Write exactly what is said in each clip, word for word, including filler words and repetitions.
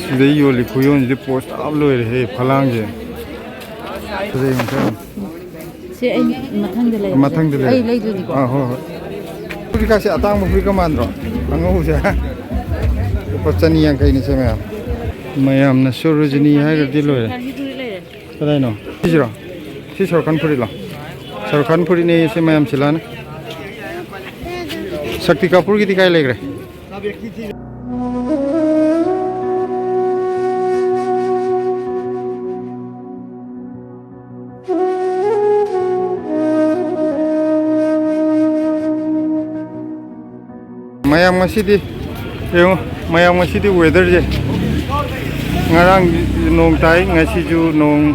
ꯁꯤꯗꯩ ꯌꯣꯜꯂꯤ ꯈꯨꯌꯣꯟꯁꯤꯗꯤ ꯄꯣꯁ ꯇꯥꯕ ꯂꯣꯏꯔꯦꯍꯦ, ꯐꯂꯥꯡꯁꯦ꯫ ꯐꯖꯩ ꯃꯈꯜ꯫ ꯁꯤ ꯑꯩ ꯃꯊꯪꯗ ꯂꯩꯔꯁꯦ꯫ ꯃꯊꯪꯗ ꯂꯩꯔꯦ꯫ ꯑꯩ ꯂꯩꯗꯣꯏꯅꯤꯀꯣ꯫ ꯑꯥ, ꯍꯣꯏ, ꯍꯣꯏ꯫ ꯐꯨꯔꯤꯠꯀꯥꯁꯦ ꯑꯇꯥꯡꯕ ꯐꯨꯔꯤꯠꯀ ꯃꯥꯟꯗ꯭ꯔꯣ? ꯑꯉꯧꯕꯁꯦ꯫ ꯂꯨꯄꯥ ꯆꯅꯤ ꯌꯥꯡꯈꯩꯅꯤ ꯁꯦ ꯃꯌꯥꯝ꯫ ꯃꯌꯥꯝꯅ ꯁꯣꯔꯣꯖꯤꯅꯤ ꯍꯥꯏꯈ꯭ꯔꯗꯤ ꯂꯣꯏꯔꯦ꯫ ꯀꯗꯥꯏꯅꯣ? ꯁꯤꯁꯤꯔꯣ? ꯁꯤ ꯁꯔꯨꯛ ꯈꯥꯟ ꯐꯨꯔꯤꯠꯂꯣ? ꯁꯔꯨꯛ ꯈꯥꯟ ꯐꯨꯔꯤꯠꯅꯦ ꯁꯤ ꯃꯌꯥꯝ ꯁꯤꯂꯥꯅ꯫ ꯁꯛꯇꯤ ꯀꯥꯄꯨꯔꯒꯤꯗꯤ ꯀꯥꯏ ꯂꯩꯈ꯭ꯔꯦ? ꯃꯌꯥꯝ ꯉꯁꯤꯗꯤ ꯌꯦꯡꯉꯣ, ꯃꯌꯥꯝ ꯉꯁꯤꯗꯤ ꯋꯦꯗꯔꯁꯦ, ꯉꯔꯥꯡ ꯅꯣꯡ ꯇꯥꯏ, ꯉꯁꯤꯁꯨ ꯅꯣꯡ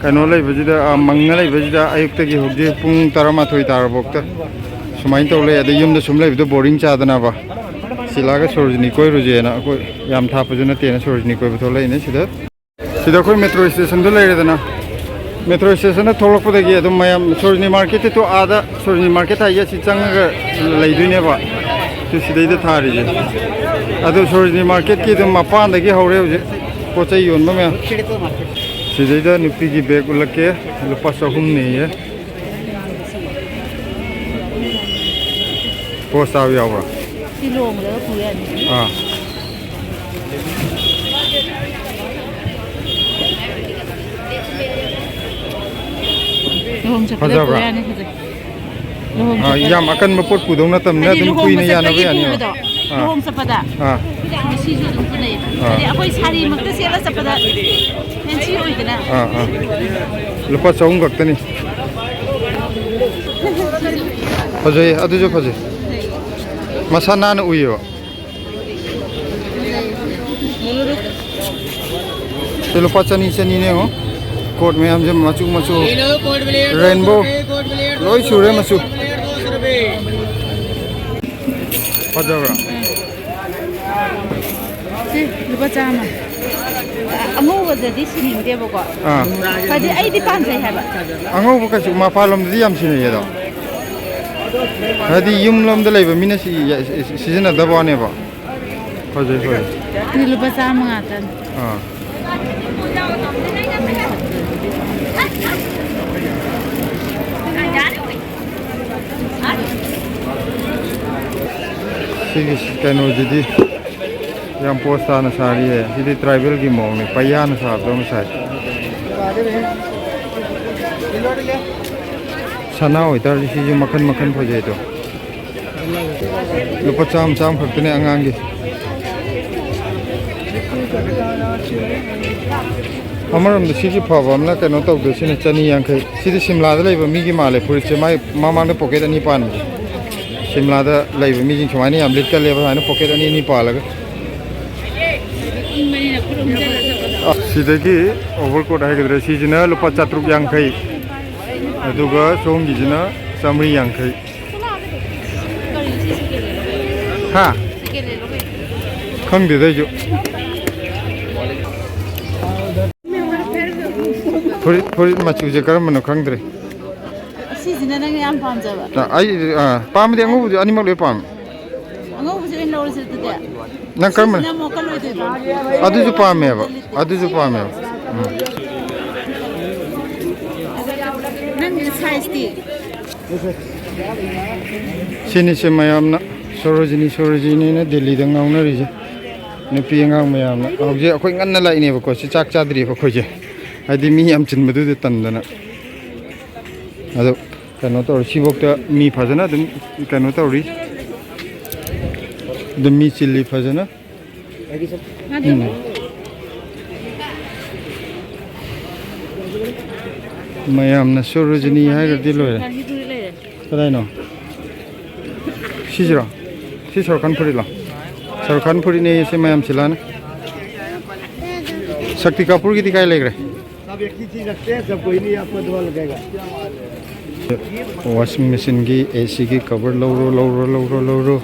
ꯀꯩꯅꯣ ꯂꯩꯕꯁꯤꯗ, ꯑ, ꯃꯪꯉ ꯂꯩꯕꯁꯤꯗ ꯑꯌꯨꯛꯇꯒꯤ ꯍꯧꯖꯤꯛ ꯄꯨꯡ ꯇꯔꯥꯃꯥꯊꯣꯏ ꯇꯥꯔꯕꯣꯛꯇ ꯁꯨꯃꯥꯏꯅ ꯇꯧ ꯂꯩ꯫ ꯑꯗꯩ ꯌꯨꯝꯗ ꯁꯨꯝ ꯂꯩꯕꯗꯣ ꯕꯣꯔꯤꯡ ꯆꯥꯗꯅꯕ ꯁꯤꯂꯥꯒ ꯁꯣꯔꯣꯖꯤꯅꯤ ꯀꯣꯏꯔꯨꯁꯦꯅ ꯑꯩꯈꯣꯏ ꯌꯥꯝ ꯊꯥꯞꯄꯁꯨ ꯅꯠꯇꯦꯅ ꯁꯣꯔꯣꯖꯤꯅꯤ ꯀꯣꯏꯕ ꯊꯣꯛꯂꯛꯏꯅꯦ ꯁꯤꯗ꯫ ꯁꯤꯗ ꯑꯩꯈꯣꯏ ꯃꯦꯇ꯭ꯔꯣ ꯁ꯭ꯇꯦꯁꯟꯗ ꯂꯩꯔꯦꯗꯅ, ꯃꯦꯇ꯭ꯔꯣ ꯁ꯭ꯇꯦꯁꯟꯗ ꯊꯣꯛꯂꯛꯄꯗꯒꯤ ꯑꯗꯨꯝ ꯃꯌꯥꯝ ꯁꯣꯔꯣꯖꯤꯅꯤ ꯃꯥꯔꯀꯦꯠꯇ ꯇꯨ ꯑꯥꯗ ꯁꯣꯔꯣꯖꯤꯅꯤ ꯃꯥꯔꯀꯦꯠ ꯍꯥꯏꯁꯦ ꯑꯁꯤ ꯆꯪꯉꯒ ꯂꯩꯗꯣꯏꯅꯦꯕ꯫ ꯁꯤ ꯁꯤꯗꯩꯗ ꯊꯥꯔꯤꯁꯦ꯫ ꯑꯗꯨ ꯁꯣꯔꯣꯖꯤꯅꯤ ꯃꯥꯔꯀꯦꯠꯀꯤ ꯑꯗꯨꯝ ꯃꯄꯥꯟꯗꯒꯤ ꯍꯧꯔꯦ ꯍꯧꯖꯤꯛ ꯄꯣꯠ ꯆꯩ ꯌꯣꯟꯕ ꯃꯌꯥꯝ꯫ ꯁꯤꯗꯩꯗ ꯅꯨꯄꯤꯒꯤ ꯕꯦꯒ ꯎꯠꯂꯛꯀꯦ꯫ ꯂꯨꯄꯥ ꯆꯍꯨꯝꯅꯦꯌꯦ꯫ ꯄꯣꯁ ꯇꯥꯕ ꯌꯥꯎꯕ꯭ꯔꯣ? ꯁꯤ ꯂꯨꯍꯣꯡꯕꯗꯒ ꯄꯨ ꯌꯥꯅꯤ꯫ ꯑꯥ꯫ ꯂꯨꯍꯣꯡ ꯆꯠꯄꯗ ꯄꯨ ꯐꯖꯕ꯭ꯔꯥ? ꯌꯥꯅꯤ, ꯐꯖꯩ꯫ ꯂꯨꯍꯣꯡ ꯑꯥ, ꯆꯠꯄꯗ꯫ ꯌꯥꯝ ꯑꯀꯟꯕ ꯄꯣꯠ ꯄꯨꯗꯧ ꯅꯠꯇꯕꯅꯤꯅ ꯍꯥꯏꯗꯤ ꯑꯗꯨꯝ ꯂꯨꯍꯣꯡꯕ ꯀꯨꯏꯅ ꯌꯥꯅꯕ ꯆꯠꯄꯒꯤ ꯌꯥꯅꯤꯕ꯫ ꯄꯨꯕꯗꯣ, ꯑꯥ꯫ ꯂꯨꯍꯣꯡ ꯆꯠꯄꯗ꯫ ꯑꯥ꯫ ꯁꯤꯁꯨ ꯑꯗꯨꯝ ꯄꯨꯅꯩꯌꯦꯕ꯫ ꯑꯥ꯫ ꯍꯥꯏꯗꯤ ꯑꯩꯈꯣꯏ ꯁꯥꯔꯤ ꯃꯛꯇ ꯁꯦꯠꯂ ꯆꯠꯄꯗ ꯐꯦꯟꯁꯤ ꯑꯣꯏꯗꯅ꯫ ꯑꯥ, ꯑꯥ꯫ ꯂꯨꯄꯥ ꯆꯍꯨꯝ ꯈꯛꯇꯅꯤ꯫ ꯐꯖꯩ, ꯑꯗꯨꯁꯨ ꯐꯖꯩ꯫ ꯃꯁꯥ ꯅꯥꯟꯅ ꯎꯏꯌꯦꯕ꯫ ꯁꯤ ꯂꯨꯄꯥ ꯆꯅꯤ, ꯆꯅꯤꯅꯦ ꯌꯦꯡꯉꯣ꯫ ꯀꯣꯠ ꯃꯌꯥꯝꯁꯦ ꯃꯆꯨ ꯃꯆꯨ꯫ ꯔꯦꯟꯕꯣ꯫ ꯂꯣꯏ ꯁꯨꯔꯦ ꯃꯆꯨ꯫ ꯐꯖꯕ꯭ꯔꯥ? ꯁꯤ ꯂꯨꯄꯥ ꯆꯥꯝꯃ꯫ ꯑꯉꯧꯕꯗꯗꯤ ꯁꯤꯅꯤꯡꯗꯦꯕꯀꯣ꯫ ꯑꯥ꯫ ꯍꯥꯏꯗꯤ ꯑꯩꯗꯤ ꯄꯥꯝꯖꯩ ꯍꯥꯏꯕ꯫ ꯑꯉꯧꯕ ꯀꯩꯁꯨ ꯃꯄꯥꯟꯂꯣꯝꯗꯗꯤ ꯌꯥꯝ ꯁꯤꯅꯩꯌꯦ ꯑꯗꯣ꯫ ꯍꯥꯏꯗꯤ ꯌꯨꯝ ꯂꯣꯝꯗ ꯂꯩꯕ ꯃꯤꯅ ꯁꯤ-, ꯁꯤꯖꯤꯟꯅꯗꯕ ꯋꯥꯅꯦꯕ꯫ ꯐꯖꯩ, ꯐꯖꯩ꯫ ꯁꯤ ꯂꯨꯄꯥ ꯆꯥꯝꯃ ꯉꯥꯛꯇꯅꯤ꯫ ꯑꯥ꯫ ꯁꯤꯒꯤ ꯀꯩꯅꯣꯁꯤꯗꯤ ꯌꯥꯝ ꯄꯣꯁ ꯇꯥꯅ ꯁꯥꯔꯤꯌꯦ꯫ ꯁꯤꯗꯤ ꯇ꯭ꯔꯥꯏꯕꯦꯜꯒꯤ ꯃꯑꯣꯡꯅꯦ, ꯄꯩꯌꯥꯅ ꯁꯥꯕꯗꯣ ꯉꯁꯥꯏ꯫ ꯁꯅꯥ ꯑꯣꯏꯇꯥꯔꯗꯤ ꯁꯤꯁꯨ ꯃꯈꯟ ꯃꯈꯟ ꯐꯖꯩꯗꯣ꯫ ꯂꯨꯄꯥ ꯆꯥꯝꯃ, ꯆꯥꯝꯃ ꯈꯛꯇꯅꯦ ꯑꯉꯥꯡꯒꯤ꯫ ꯑꯃꯔꯣꯝꯗ ꯁꯤꯒꯤ ꯐꯕ ꯑꯃꯅ ꯀꯩꯅꯣ ꯇꯧꯗꯣꯏꯁꯤꯅ ꯆꯅꯤ ꯌꯥꯡꯈꯩ꯫ ꯁꯤꯗꯤ ꯁꯤꯝꯂꯥꯗ ꯂꯩꯕ ꯃꯤꯒꯤ ꯃꯥꯜꯂꯦ ꯐꯨꯔꯤꯠꯁꯦ꯫ ꯃꯥꯏ ꯃꯃꯥꯡꯗ ꯄꯣꯀꯦꯠ ꯑꯅꯤ ꯄꯥꯟꯕꯁꯦ꯫ ꯁꯤꯝꯂꯥꯗ ꯂꯩꯕ ꯃꯤꯁꯤꯡ ꯁꯨꯃꯥꯏꯅ ꯌꯥꯝ ꯂꯤꯠꯀꯜꯂꯦꯕ, ꯁꯨꯃꯥꯏꯅ ꯄꯣꯀꯦꯠ ꯑꯅꯤ ꯑꯅꯤ ꯄꯥꯜꯂꯒ꯫ ꯁꯤꯗꯒꯤ ꯑꯣꯚꯔ ꯀꯣꯠ ꯍꯥꯏꯒꯗ꯭ꯔꯥ, ꯁꯤꯁꯤꯅ ꯂꯨꯄꯥ ꯆꯥꯇ꯭ꯔꯨꯛ ꯌꯥꯡꯈꯩ, ꯑꯗꯨꯒ ꯁꯣꯝꯒꯤꯁꯤꯅ ꯆꯥꯃꯔꯤ ꯌꯥꯡꯈꯩ꯫ ꯍꯥ? ꯈꯪꯗꯦꯗ ꯑꯩꯁꯨ꯫ ꯐꯨꯔꯤꯠ, ꯐꯨꯔꯤꯠ ꯃꯆꯨꯁꯦ ꯀꯔꯝꯕꯅꯣ ꯈꯪꯗ꯭ꯔꯦ꯫ ꯑꯁꯤꯁꯤꯅ ꯅꯪꯅ ꯌꯥꯝ ꯄꯥꯝꯖꯕ꯫ ꯑ, ꯑꯩ, ꯑ, ꯄꯥꯝꯕꯗꯤ ꯑꯉꯧꯕꯁꯨ ꯑꯅꯤꯃꯛ ꯂꯣꯏ ꯄꯥꯝꯃꯦ꯫ ꯑꯉꯧꯕꯁꯦ ꯑꯣꯏꯅ ꯂꯧꯔꯁꯦ ꯑꯗꯨꯗꯤ꯫ ꯅꯪ ꯀꯔꯝꯕꯅ? ꯁꯤꯁꯤꯅ ꯑꯃꯨꯛ ꯀꯜꯂꯣꯏꯗꯣꯏꯕ꯫ ꯑꯗꯨꯁꯨ ꯄꯥꯝꯃꯦꯕ꯫ ꯑꯗꯨꯁꯨ ꯄꯥꯝꯃꯦꯕ꯫ ꯎꯝ꯫ ꯅꯪꯒꯤ ꯁꯥꯏꯖꯇꯤ? ꯁꯤꯅꯤꯁꯦ ꯃꯌꯥꯝꯅ ꯁꯣꯔꯣꯖꯤꯅꯤ, ꯁꯣꯔꯣꯖꯤꯅꯤꯅ ꯗꯦꯜꯂꯤꯗ ꯉꯥꯎꯅꯔꯤꯁꯦ꯫ ꯅꯨꯄꯤ ꯑꯉꯥꯡ ꯃꯌꯥꯝꯅ꯫ ꯍꯧꯖꯤꯛ ꯑꯩꯈꯣꯏ ꯉꯟꯅ ꯂꯥꯛꯏꯅꯦꯕꯀꯣ꯫ ꯁꯤ ꯆꯥꯛ ꯆꯥꯗ꯭ꯔꯤꯕ ꯑꯩꯈꯣꯏꯁꯦ꯫ ꯍꯥꯏꯗꯤ ꯃꯤ ꯌꯥꯝ ꯆꯤꯟꯕꯗꯨꯗ ꯇꯟꯗꯅ꯫ ꯑꯗꯣ ꯀꯩꯅꯣ ꯇꯧꯔꯦ꯫ ꯁꯤꯐꯧꯇ ꯃꯤ ꯐꯖꯅ ꯑꯗꯨꯝ ꯀꯩꯅꯣ ꯇꯧꯔꯤ꯫ ꯑꯗꯨꯝ ꯃꯤ ꯆꯤꯜꯂꯤ ꯐꯖꯅ꯫ ꯎꯝ꯫ ꯃꯌꯥꯝꯅ ꯁꯣꯔꯣꯖꯤꯅꯤ ꯍꯥꯏꯔꯗꯤ ꯂꯣꯏꯔꯦ꯫ ꯀꯗꯥꯏꯅꯣ? ꯁꯤꯁꯤꯔꯣ? ꯁꯤ ꯁꯔꯨꯛ ꯈꯥꯟ ꯐꯨꯔꯤꯠꯂꯣ? ꯁꯔꯨꯛ ꯈꯥꯟ ꯐꯨꯔꯤꯠꯅꯦ ꯁꯤ ꯃꯌꯥꯝ ꯁꯤꯂꯥꯅ꯫ ꯁꯛꯇꯤ ꯀꯥꯄꯨꯔꯒꯤꯗꯤ ꯀꯥꯏ ꯂꯩꯈ꯭ꯔꯦ? सब एक ही चीज रखते हैं, सब कोई नहीं, आपको धोआ लगेगा। ꯋꯥꯁꯤꯡ ꯃꯦꯆꯤꯟꯒꯤ, ꯑꯦ ꯁꯤꯒꯤ ꯀꯕꯔ ꯂꯧꯔꯣ, ꯂꯧꯔꯣ, ꯂꯧꯔꯣ, ꯂꯧꯔꯣ꯫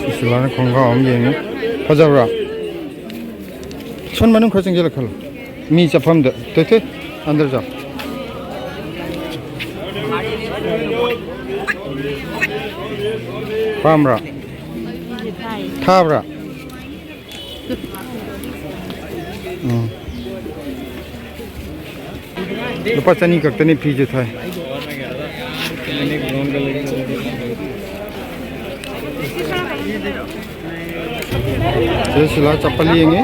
ꯁꯨꯁꯤꯂꯥꯅ ꯈꯣꯡꯒ꯭ꯔꯥꯎ ꯑꯃ ꯌꯦꯡꯉꯤ꯫ ꯐꯖꯕ꯭ꯔꯥ? ꯁꯨꯟ ꯃꯅꯨꯡ ꯈꯔ ꯆꯪꯁꯤꯜꯂ ꯈꯜꯂꯣ꯫ ꯃꯤ ꯆꯠꯐꯝꯗ꯫ ꯇꯨ, ꯇꯨ, ꯑꯟꯗꯔ ꯆꯠ꯫ ꯄꯥꯝꯕ꯭ꯔꯥ? ꯊꯥꯕ꯭ꯔꯥ? ꯎꯝ꯫ ꯂꯨꯄꯥ ꯆꯅꯤ ꯈꯛꯇꯅꯤ ꯐꯤꯁꯦ ꯊꯥꯏ꯫ ꯁꯤꯗ ꯁꯤꯂꯥ ꯆꯄꯜ ꯌꯦꯡꯉꯤ꯫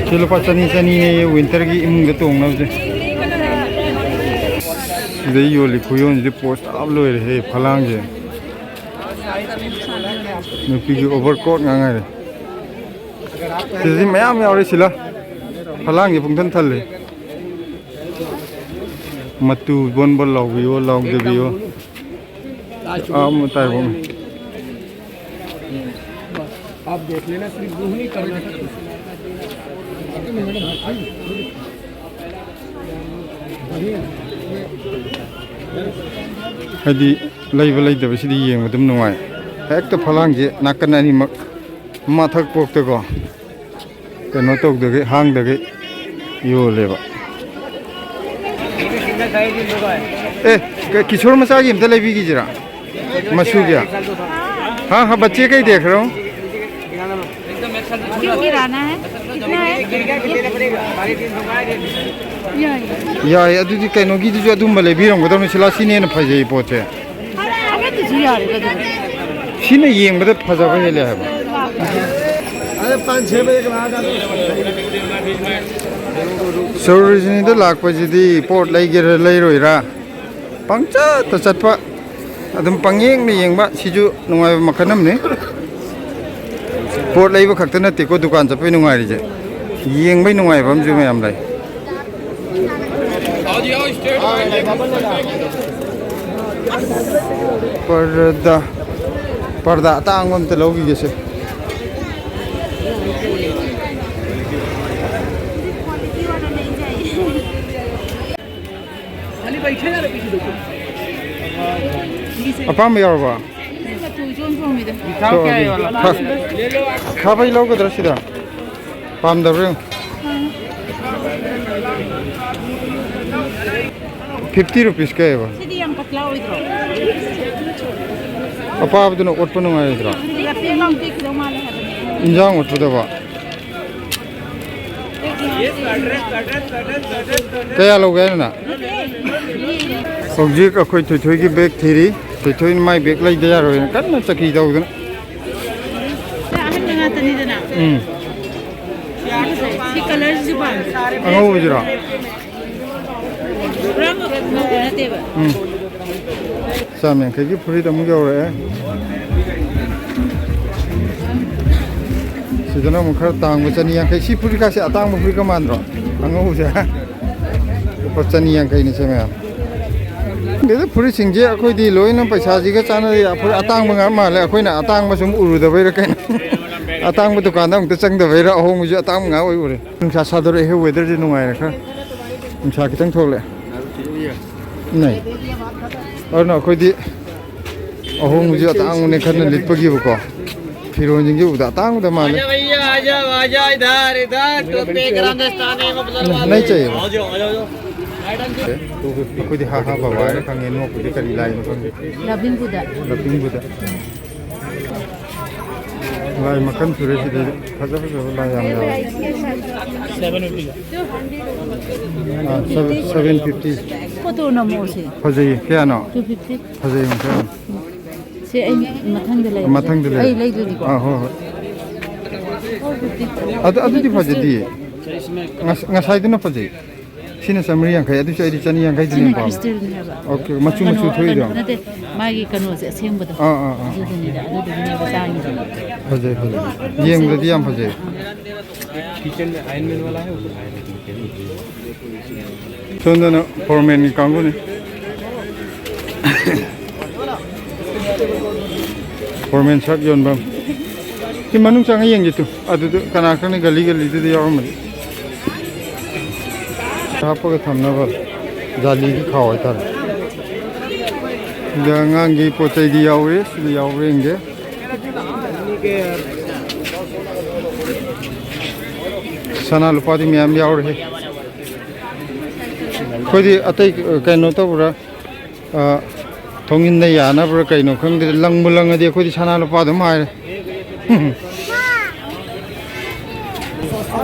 ꯁꯤ ꯂꯨꯄꯥ ꯆꯅꯤ, ꯆꯅꯤꯅꯦ ꯋꯤꯟꯇꯔꯒꯤ ꯏꯃꯨꯡꯗ ꯇꯣꯡꯅꯕꯁꯦ꯫ ꯁꯤꯗ ꯌꯣꯜꯂꯤ ꯈꯨꯌꯣꯟꯁꯤꯗꯤ ꯄꯣꯁ ꯇꯥꯕ ꯂꯣꯏꯔꯦꯍꯦ, ꯐꯂꯥꯡꯁꯦ꯫ ꯅꯨꯄꯤꯒꯤ ꯑꯣꯚꯔ ꯀꯣꯠ ꯉꯥꯛ ꯉꯥꯏꯔꯦ꯫ ꯁꯤꯗꯗꯤ ꯃꯌꯥꯝ ꯌꯥꯎꯔꯦ ꯁꯤꯂꯥ꯫ ꯐꯂꯥꯡꯁꯦ ꯄꯨꯡꯊꯟ ꯊꯜꯂꯦ꯫ ꯃꯇꯨ ꯕꯣꯟ ꯕꯣꯟ ꯂꯥꯎꯕꯤꯌꯣ, ꯂꯥꯎꯗꯕꯤꯌꯣ꯫ ꯑꯥ, ꯃꯇꯥꯏ ꯐꯥꯎ꯫ आप देख लेना, सिर्फ यूं ही करना। ꯍꯥꯏꯗꯤ ꯂꯩꯕ ꯂꯩꯇꯕꯁꯤꯗꯤ ꯌꯦꯡꯕ ꯑꯗꯨꯝ ꯅꯨꯡꯉꯥꯏ꯫ ꯍꯦꯛꯇ ꯐꯂꯥꯡꯁꯦ ꯅꯥꯀꯟ ꯑꯅꯤꯃꯛ ꯃꯊꯛ ꯄꯣꯛꯇꯀꯣ꯫ ꯀꯩꯅꯣ ꯇꯧꯗꯒꯩ, ꯍꯥꯡꯗꯒꯩ ꯌꯣꯜꯂꯦꯕ꯫ ꯑꯦ, ꯀ-, ꯀꯤꯁꯣꯔ ꯃꯆꯥꯒꯤ ꯑꯝꯇ ꯂꯩꯕꯤꯈꯤꯁꯤꯔꯥ? ꯃꯁꯨꯒꯤ? ꯍꯥ, ꯍꯥ, ꯕꯆꯦ ꯀꯩ ꯗꯦꯈ꯭ꯔꯣ? क्यों गिराना है? कितना है? ये है। ꯌꯥꯏ, ꯑꯗꯨꯗꯤ ꯀꯩꯅꯣꯒꯤꯗꯨꯁꯨ ꯑꯗꯨꯝꯕ ꯂꯩꯕꯤꯔꯝꯒꯗꯕꯅꯤ, ꯁꯤꯂꯥ, ꯁꯤꯅ ꯍꯦꯟꯅ ꯐꯖꯩ ꯄꯣꯠꯁꯦ꯫ ꯑꯃꯗꯨꯁꯨ ꯌꯥꯔꯦ ꯀꯩꯗꯧꯔꯒꯦ? ꯁꯤꯅ ꯌꯦꯡꯕꯗ ꯐꯖꯕ ꯍꯦꯜꯂꯦ ꯍꯥꯏꯕ꯫ अरे, पाँच छः बजे के बाद आ जाओ। ꯁꯣꯔꯣꯖꯤꯅꯤꯗ ꯂꯥꯛꯄꯁꯤꯗꯤ ꯄꯣꯠ ꯂꯩꯒꯦꯔꯥ ꯂꯩꯔꯣꯏꯔꯥ ꯄꯪꯆꯠꯇ ꯆꯠꯄ, ꯑꯗꯨꯝ ꯄꯪꯌꯦꯡꯗ ꯌꯦꯡꯕ, ꯁꯤꯁꯨ ꯅꯨꯡꯉꯥꯏꯕ ꯃꯈꯜ ꯑꯃꯅꯤ꯫ ꯄꯣꯠ ꯂꯩꯕ ꯈꯛꯇ ꯅꯠꯇꯦꯀꯣ ꯗꯨꯀꯥꯟ ꯆꯠꯄꯩ ꯅꯨꯡꯉꯥꯏꯔꯤꯁꯦ, ꯌꯦꯡꯕꯩ ꯅꯨꯡꯉꯥꯏꯕ ꯑꯃꯁꯨ ꯃꯌꯥꯝ ꯂꯩ꯫ ꯄꯔꯗꯥ, ꯄꯔꯗꯥ ꯑꯇꯥꯡꯕ ꯑꯝꯇ ꯂꯧꯈꯤꯒꯦꯁꯦ꯫ ꯑꯄꯥꯝꯕ ꯌꯥꯎꯔꯕ? ꯃꯆꯨ ꯏꯆꯣꯟ ꯆꯣꯟꯕꯤꯗꯣ꯫ ꯈꯥ-, ꯈꯥꯕꯩ ꯂꯧꯒꯗ꯭ꯔꯥ ꯁꯤꯗ? ꯄꯥꯝꯗꯕ꯭ꯔꯥ ꯌꯦꯡꯉꯨ꯫ ꯐꯤꯐꯇꯤ ꯔꯨꯄꯤꯁ ꯀꯩꯕ? ꯁꯤꯗꯤ ꯌꯥꯝ ꯄꯇꯂꯥ ꯑꯣꯏꯗ꯭ꯔꯣ? ꯑꯄꯥꯕꯗꯨꯅ ꯑꯣꯠꯄ ꯅꯨꯡꯉꯥꯏꯔꯣꯏꯗ꯭ꯔꯣ? ꯁꯤꯗꯤ ꯂꯐꯦꯡ ꯂꯥꯎ ꯇꯦꯛꯈꯤꯗꯧ ꯃꯥꯜꯂꯦ ꯍꯥꯏꯕꯅꯦ꯫ ꯏꯟꯖꯥꯡ ꯑꯣꯠꯄꯗꯕ꯫ ꯀꯌꯥ ꯂꯧꯒꯦ ꯍꯥꯏꯅꯣ ꯅꯪ? ꯍꯧꯖꯤꯛ ꯑꯩꯈꯣꯏ ꯊꯣꯏꯊꯣꯏꯒꯤ ꯕꯦꯒ ꯊꯤꯔꯤ꯫ ꯊꯣꯏꯊꯣꯏꯅ ꯃꯥꯏ ꯕꯦꯒ ꯂꯩꯗ ꯌꯥꯔꯣꯏꯅ ꯀꯟꯅ ꯆꯀꯤ ꯇꯧꯗꯅ꯫ ꯁꯤ ꯑꯍꯟꯕ ꯉꯥꯛꯇꯅꯤꯗꯅ꯫ ꯎꯝ꯫ ꯁꯤ ꯀꯂꯔꯁꯤꯁꯨ ꯄꯥꯝꯃꯤ꯫ ꯑꯉꯧꯕꯁꯤꯔꯣ? ꯄꯨꯔꯥ ꯉꯧꯕ ꯅꯠꯇꯦꯕ꯫ ꯎꯝ꯫ ꯆꯥꯝ ꯌꯥꯡꯈꯩꯒꯤ ꯐꯨꯔꯤꯠ ꯑꯃꯨꯛ ꯌꯧꯔꯛꯑꯦ꯫ ꯁꯤꯗꯅ ꯑꯃꯨꯛ ꯈꯔ ꯇꯥꯡꯕ, ꯆꯅꯤ ꯌꯥꯡꯈꯩ꯫ ꯁꯤ ꯐꯨꯔꯤꯠꯀꯥꯁꯦ ꯑꯇꯥꯡꯕ ꯐꯨꯔꯤꯠꯀ ꯃꯥꯟꯗ꯭ꯔꯣ? ꯑꯉꯧꯕꯁꯦ꯫ ꯂꯨꯄꯥ ꯆꯅꯤ ꯌꯥꯡꯈꯩꯅꯤ ꯁꯦ ꯃꯌꯥꯝ꯫ ꯈꯪꯗꯦꯗ, ꯐꯨꯔꯤꯠꯁꯤꯡꯁꯦ ꯑꯩꯈꯣꯏꯗꯤ ꯂꯣꯏꯅ ꯄꯩꯁꯥꯁꯤꯒ ꯆꯥꯟꯅꯗꯦ꯫ ꯐꯨꯔꯤꯠ ꯑꯇꯥꯡꯕ ꯉꯥꯛ ꯃꯥꯜꯂꯦ꯫ ꯑꯩꯈꯣꯏꯅ ꯑꯇꯥꯡꯕ ꯁꯨꯝ ꯎꯔꯨꯗꯕꯩꯔꯥ ꯀꯩꯅꯣ? ꯑꯇꯥꯡꯕ ꯗꯨꯀꯥꯟꯗ ꯑꯃꯨꯛꯇ ꯆꯪꯗꯕꯩꯔꯥ? ꯑꯍꯣꯡꯕꯁꯨ ꯑꯇꯥꯡꯕ ꯉꯥꯛ ꯑꯣꯏ ꯎꯔꯦ꯫ ꯅꯨꯡꯁꯥ ꯁꯥꯗꯣꯔꯛꯑꯦ, ꯋꯦꯗꯔꯁꯦ ꯅꯨꯡꯉꯥꯏꯔꯦ ꯈꯔ꯫ ꯅꯨꯡꯁꯥ ꯈꯤꯇꯪ ꯊꯣꯛꯂꯛꯑꯦ꯫ ꯅꯦ꯫ ꯑꯗꯨꯅ ꯑꯩꯈꯣꯏꯗꯤ ꯑꯍꯣꯡꯕꯁꯦ ꯑꯇꯥꯡꯕꯅꯦ ꯈꯟꯅ ꯂꯤꯠꯄꯒꯤꯕꯀꯣ꯫ ꯐꯤꯔꯣꯟꯁꯤꯡꯁꯦ ꯎꯕꯗ ꯑꯇꯥꯡꯕꯗ ꯃꯥꯜꯂꯦ꯫ आजा भैया, आजा, आजा, इधर, इधर, टोपी एक राजस्थानी, मतलब, नहीं चाहिए। आ जाओ, आ जाओ, आ जाओ। ꯑꯩꯈꯣꯏꯗꯤ ꯍꯥ ꯍꯥ ꯕꯕꯥ ꯍꯥꯏꯅ ꯈꯪꯉꯦ, ꯅꯣꯛꯄꯗꯤ ꯀꯔꯤ ꯂꯥꯏꯅꯣ ꯈꯪꯗꯦ꯫ ꯂꯕꯤꯡꯕꯨꯗ꯫ ꯂꯕꯤꯡꯕꯨꯗ꯫ ꯂꯥꯏ ꯃꯈꯜ ꯁꯨꯔꯦ ꯁꯤꯗꯤ꯫ ꯐꯖ ꯐꯖꯕ ꯂꯥꯏ ꯌꯥꯝ ꯌꯥꯎꯔꯦ꯫ ꯑꯥ, seven fifty꯫ ꯐꯣꯇꯣ ꯅꯝꯃꯣ ꯁꯦ꯫ ꯐꯖꯩꯌꯦ꯫ ꯀꯌꯥꯅꯣ? Two fifty꯫ ꯐꯖꯩ ꯃꯈꯜ꯫ ꯁꯦ ꯑꯩ ꯃꯊꯪꯗ ꯂꯩꯔꯒꯦ꯫ ꯃꯊꯪꯗ ꯂꯩꯔꯦ꯫ ꯑꯩ ꯂꯩꯗꯣꯏꯅꯤꯀꯣ꯫ ꯑꯥ, ꯍꯣꯏ, ꯍꯣꯏ꯫ Four fifty꯫ ꯑꯗꯨ, ꯑꯗꯨꯗꯤ ꯐꯖꯗꯤꯌꯦ꯫ ꯉꯁ-, ꯉꯁꯥꯏꯗꯨꯅ ꯐꯖꯩ꯫ ꯁꯤꯅ ꯆꯥꯝꯃꯔꯤ ꯌꯥꯡꯈꯩ, ꯑꯗꯨꯁꯨ ꯑꯩꯗꯤ ꯆꯅꯤ ꯌꯥꯡꯈꯩꯗꯨꯅ ꯁꯤꯅ ꯄꯥꯝꯃꯦ꯫ Crystalꯅꯦ ꯍꯥꯏꯕ꯫ Okay, ꯃꯆꯨ, ꯀꯩꯅꯣ, ꯃꯆꯨ ꯊꯣꯛꯏꯗꯣ꯫ ꯀꯩꯅꯣ ꯅꯠꯇꯦ, ꯃꯥꯒꯤ ꯀꯩꯅꯣꯁꯦ ꯑꯁꯦꯡꯕꯗꯣ꯫ ꯑꯥ, ꯑꯥ, ꯑꯥ꯫ ꯑꯗꯨꯗꯨꯅꯤꯗ, ꯑꯗꯨꯗꯨꯒꯤꯅꯦꯕ ꯇꯥꯡꯉꯤꯗꯣ꯫ ꯐꯖꯩ, ꯐꯖꯩ꯫ ꯌꯦꯡꯕꯗꯗꯤ ꯌꯥꯝ ꯐꯖꯩ꯫ किचन में आयरन मैन वाला है, ऊपर आयरन। ꯁꯣꯝꯗꯅ ꯐꯣꯔꯃꯦꯟꯒꯤ ꯀꯥꯡꯕꯨꯅꯤ꯫ ꯐꯣꯔꯃꯦꯟ ꯁꯔꯠ ꯌꯣꯟꯐꯝ꯫ ꯁꯤ ꯃꯅꯨꯡ ꯆꯪꯉ ꯌꯦꯡꯒꯦ ꯇꯨ꯫ ꯑꯗꯨꯗ ꯀꯅꯥ ꯈꯪꯅꯤ, ꯒꯂꯤ ꯒꯂꯤꯗꯨꯗ ꯌꯥꯎꯔꯝꯃꯗꯤ꯫ ꯍꯥꯞꯄꯒ ꯊꯝꯅꯕ ꯖꯥꯂꯤꯒꯤ ꯈꯥꯎ ꯍꯥꯏꯇꯥꯔꯦ꯫ ꯁꯤꯗ ꯑꯉꯥꯡꯒꯤ ꯄꯣꯠ ꯆꯩꯗꯤ ꯌꯥꯎꯔꯤ꯫ ꯁꯤꯗ ꯌꯥꯎꯕ꯭ꯔꯥ ꯌꯦꯡꯒꯦ꯫ ꯁꯅꯥ ꯂꯨꯄꯥꯗꯤ ꯃꯌꯥꯝ ꯌꯥꯎꯔꯦ꯫ ꯑꯩꯈꯣꯏꯗꯤ ꯑꯇꯩ ꯀꯩꯅꯣ ꯇꯧꯕ꯭ꯔꯥ? ꯑ, ꯊꯣꯡꯖꯤꯟꯗ ꯌꯥꯅꯕ꯭ꯔꯥ ꯀꯩꯅꯣ ꯈꯪꯗꯦ, ꯂꯪꯕꯨ ꯂꯪꯉꯗꯤ ꯑꯩꯈꯣꯏꯗꯤ ꯁꯅꯥ ꯂꯨꯄꯥ ꯑꯗꯨꯝ ꯍꯥꯏꯔꯦ꯫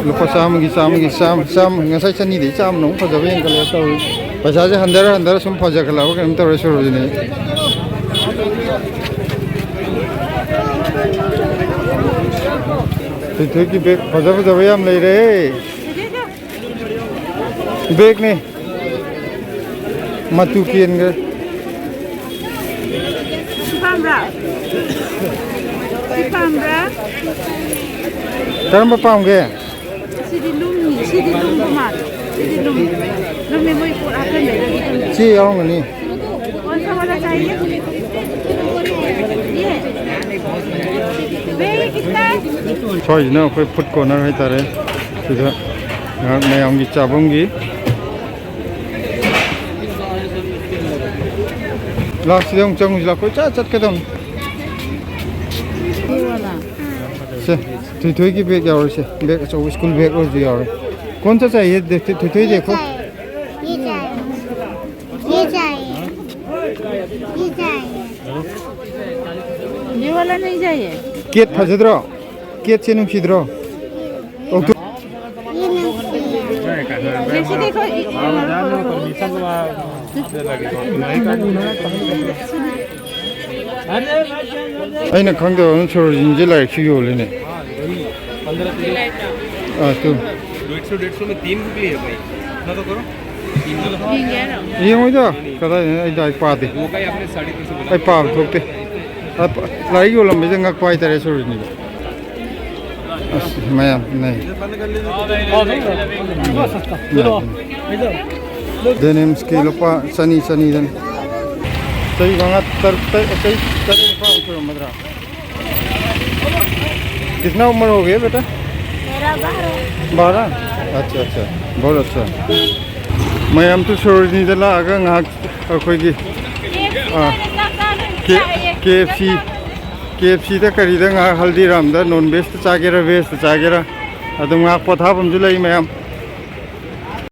ꯂꯨꯄꯥ ꯆꯥꯝꯃꯒꯤ, ꯆꯥꯝꯃꯒꯤ, ꯆꯥꯝꯃ, ꯆꯥꯝꯃ, ꯉꯁꯥꯏ ꯆꯅꯤꯗꯒꯤ ꯆꯥꯝꯃꯅ ꯑꯃꯨꯛ ꯐꯖꯕ ꯍꯦꯟꯒꯠꯂꯦ ꯇꯧꯔꯤ꯫ ꯄꯩꯁꯥꯁꯦ ꯍꯟꯊꯔ ꯍꯟꯊꯔ ꯁꯨꯝ ꯐꯖꯈꯠꯂꯛꯑꯕ ꯀꯩꯅꯣꯝ ꯇꯧꯔꯦ ꯁꯨꯔꯁꯤꯅꯦ꯫ ꯊꯣꯏꯊꯣꯏꯒꯤ ꯕꯦꯒ ꯐꯖ ꯐꯖꯕ ꯌꯥꯝ ꯂꯩꯔꯦ꯫ ꯕꯦꯒꯅꯦ꯫ ꯃꯇꯨ ꯀꯦꯟꯒ꯭ꯔꯦ꯫ ꯁꯤ ꯄꯥꯝꯕ꯭ꯔꯥ? ꯁꯤ ꯄꯥꯝꯕ꯭ꯔꯥ? ꯀꯔꯝꯕ ꯄꯥꯝꯒꯦ? ꯁꯤꯗꯤ ꯂꯨꯝꯅꯤ, ꯁꯤꯗꯤ ꯂꯨꯝꯕ ꯃꯥꯜꯂꯦ꯫ ꯁꯤꯗꯤ ꯂꯨꯝ-, ꯂꯨꯝꯃꯤ, ꯃꯣꯏ ꯄꯣꯠ ꯍꯥꯞꯆꯤꯟꯕꯩꯗ ꯂꯨꯝꯃꯤ꯫ ꯁꯤ ꯌꯥꯎꯔꯝꯒꯅꯤ꯫ ꯀꯣꯟ ꯁꯥ ꯋꯥꯂꯥ ꯆꯥꯏꯌꯦ? ꯌꯦ꯫ ꯕꯦ ꯀꯤꯇꯅꯥ ꯍꯥꯏ? ꯁ꯭ꯋꯥꯏꯁꯤꯅ ꯑꯩꯈꯣꯏ ꯐꯨꯗ ꯀꯣꯔꯅꯔ ꯍꯥꯏꯇꯥꯔꯦ꯫ ꯁꯤꯗ ꯉꯥꯏꯍꯥꯛ ꯃꯌꯥꯝꯒꯤ ꯆꯥꯐꯝꯒꯤ ꯂꯥꯛꯁꯤꯗ ꯑꯃꯨꯛ ꯆꯪꯉꯨꯁꯤ ꯂꯥꯛ꯫ ꯀꯣꯏꯆꯠ ꯆꯠꯀꯗꯧꯅꯤ꯫ ꯁꯦ, ꯊꯣꯏꯊꯣꯏꯒꯤ ꯕꯦꯒ ꯌꯥꯎꯔꯦ ꯁꯦ꯫ ꯕꯦꯒ ꯑꯆꯧꯕ ꯁ꯭ꯀꯨꯜ ꯕꯦꯒ ꯑꯣꯏꯔꯁꯨ ꯌꯥꯎꯔꯦ꯫ ꯀꯣꯟ ꯆꯠ ꯆꯥꯏꯌꯦ, ꯊꯣꯏꯊꯣꯏ देखो꯫ ये चाहिए, ये चाहिए, ये चाहिए। ये वाला नहीं चाहिए। ꯀꯦꯠ ꯐꯖꯗ꯭ꯔꯣ? ꯀꯦꯠꯁꯦ ꯅꯨꯡꯁꯤꯗ꯭ꯔꯣ? ꯑꯣꯛꯇꯣ-, ये नहीं चाहिए। जैसे देखो, ये, ये वाला। ꯑꯩꯅ ꯈꯪꯗꯕ ꯑꯃ, ꯁꯣꯔꯣꯖꯤꯟꯁꯦ ꯂꯥꯏꯔꯤꯛꯁꯨ ꯌꯣꯜꯂꯤꯅꯦ꯫ ꯑꯥ, ꯇꯨ꯫ डेढ़ सौ, डेढ़ सौ में तीन बुक लिए भाई। इतना तो करो। ꯌꯦꯡꯉꯣꯏꯗ, ꯀꯗꯥꯏꯗꯩꯅꯣ? ꯑꯩ ꯂꯥꯏꯔꯤꯛ ꯄꯥꯗꯦ꯫ ꯑꯩ ꯄꯥꯕ ꯊꯣꯛꯇꯦ꯫ ꯑ, ꯄ-, ꯂꯥꯏꯔꯤꯛ ꯌꯣꯜꯂꯝꯕꯁꯤꯗ ꯉꯛꯄ ꯍꯥꯏꯇꯥꯔꯦ ꯁꯣꯔꯣꯖꯤꯟꯁꯦ꯫ ꯑꯁ, ꯃꯌꯥꯝ ꯅꯩ꯫ ꯗꯦꯅꯤꯝꯁꯀꯤ ꯂꯨꯄꯥ ꯆꯅꯤ, ꯆꯅꯤꯗꯅꯤ꯫ ꯆꯍꯤ ꯃꯉꯥ, ꯇꯔꯨꯛ, ꯇꯔꯦꯠ, ꯆꯍꯤ ꯇꯔꯦꯠ, ꯅꯤꯄꯥꯟ ꯁꯨꯔꯝꯃꯗ꯭ꯔꯥ? कितना उम्र हो गया बेटा? मेरा बारह। बारह? अच्छा, अच्छा, बहुत अच्छा। ꯃꯌꯥꯝꯁꯨ ꯁꯣꯔꯣꯖꯤꯅꯤꯗ ꯂꯥꯛꯑꯒ ꯉꯥꯏꯍꯥꯛ ꯑꯩꯈꯣꯏꯒꯤ, ꯑꯥ, ꯀꯦ-, ꯀꯦ ꯑꯦꯐ ꯁꯤ, ꯀꯦ ꯑꯦꯐ ꯁꯤꯗ ꯀꯔꯤꯗ ꯉꯥꯏꯍꯥꯛ ꯍꯜꯗꯤꯔꯥꯝꯗ ꯅꯣꯟ ꯚꯦꯖꯇ ꯆꯥꯒꯦꯔꯥ, ꯚꯦꯖꯇ ꯆꯥꯒꯦꯔꯥ, ꯑꯗꯨꯝ ꯉꯥꯏꯍꯥꯛ ꯄꯣꯊꯥꯐꯝꯁꯨ ꯂꯩ ꯃꯌꯥꯝ꯫